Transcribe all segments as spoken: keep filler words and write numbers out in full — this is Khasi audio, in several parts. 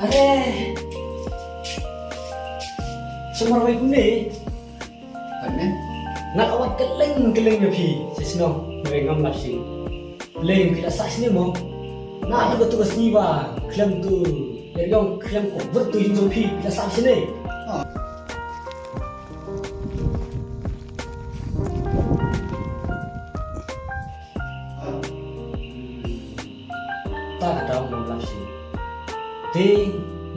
Are. Sumar wai kumne. Ane? Nga la wad kylleng kylleng ïa phi sha shnong, hynrei ngam lap shuh. Lei phi la sah shane mo? Nga la ka tu ka sngi ba khlem tu, ïa ong khlem ko ber tu ïing jong phi, phi la sah shane. Ah. Ta ka daw ngam lap shuh. Te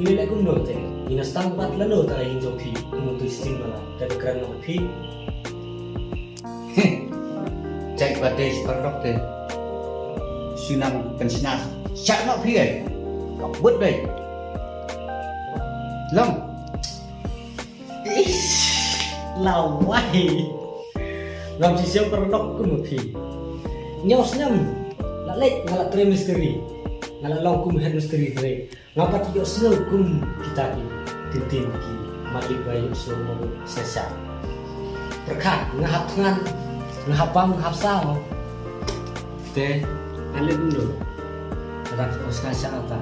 ngi leh kumno te? Ngi na stang pat lano ta ka ïing jong phi, kumno tu sting mala, te ka kren na phi. Jait ba te shi paralok te. Shu nang pynshna sha noh phi ai. Ka bud dei. Long. Ish, lawai. Ngam shisha paralok kum ma phi. Hynñiew snem la leit nga la trei mistri. Nga la long kum head mistri trei. Nga pat ïohsngew kum kita ki ktien ki malik ba ïohsngew mo shisha. Pyrkhat nga hap thngan, nga hap bam, nga hap saw. Te nga leh kumno? Nga dak ong shisha ta.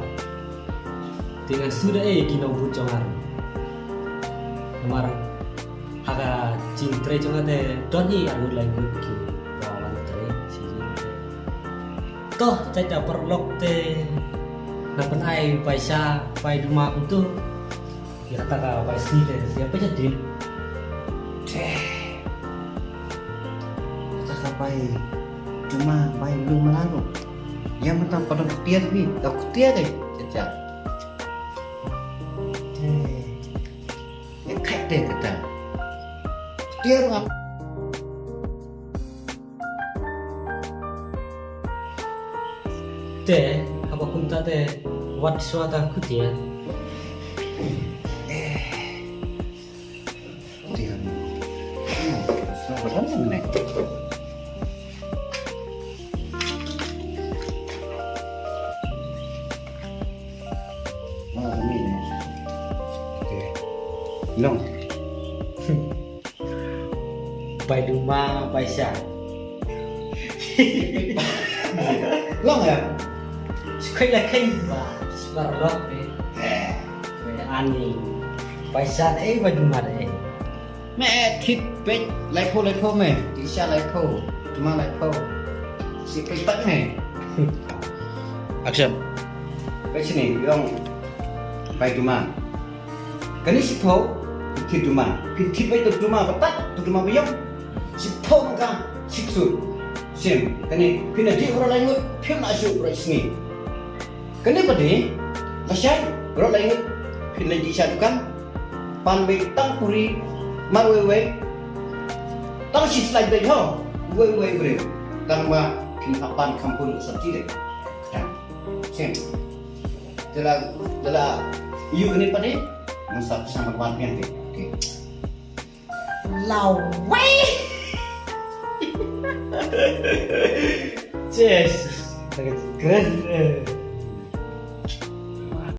Te ngan shu da ei ki nongbud jong nga. Namar ha ka jingtrei jong nga te don hi arngut laingut ki ba wan trei shi jingtrei. To jait da paralok te na pynai paisa pai duma kumtu. Ïa kata ka bai sngi te sia pynjah din. Te kata ka bai duma bai lum lalu. Ïa mynta padon kutiar ni, ka kutiar dei. Jajak. Te. Ïa khat te kata. Kutiar ngap. Te, haba kumta te, wat shuwa ta kutiar. Kutiar. Oh, shuwa ba dang ne. Ah, ni ne. Kutiar. Long. Bai duma, bai sha. Long ya? Skhai la khai ba, sbar lok be. Be ani. Bai sha de, bai duma de. Me thit pet, lai pho, lai pho me. Ti sha lai pho, duma lai pho. Si pet tak me. Action. Pet sini, yong. Bai duma. Kane shiphew, phi thied duma. Phi thied beit da duma ba tad, da duma ba ïong. Shiphew nangka, shiphew. Shem, kane phin ïa dih baroh lai ngut, phim lah shuh baroh sngi. Kane pat de, lashai, baroh lai ngut, phin leit dih sha dukan. Pan beit tang puri, mar wei wei. Tang shi slide beit ho, wei wei briew. Tang ba phin hap pan kham pun sabji de. Kata. Shem. Te la, te la, ïoh kane pat de? Ngan sa pynshong ban wan biang te. Okay. Lawei. Cheers. Kren.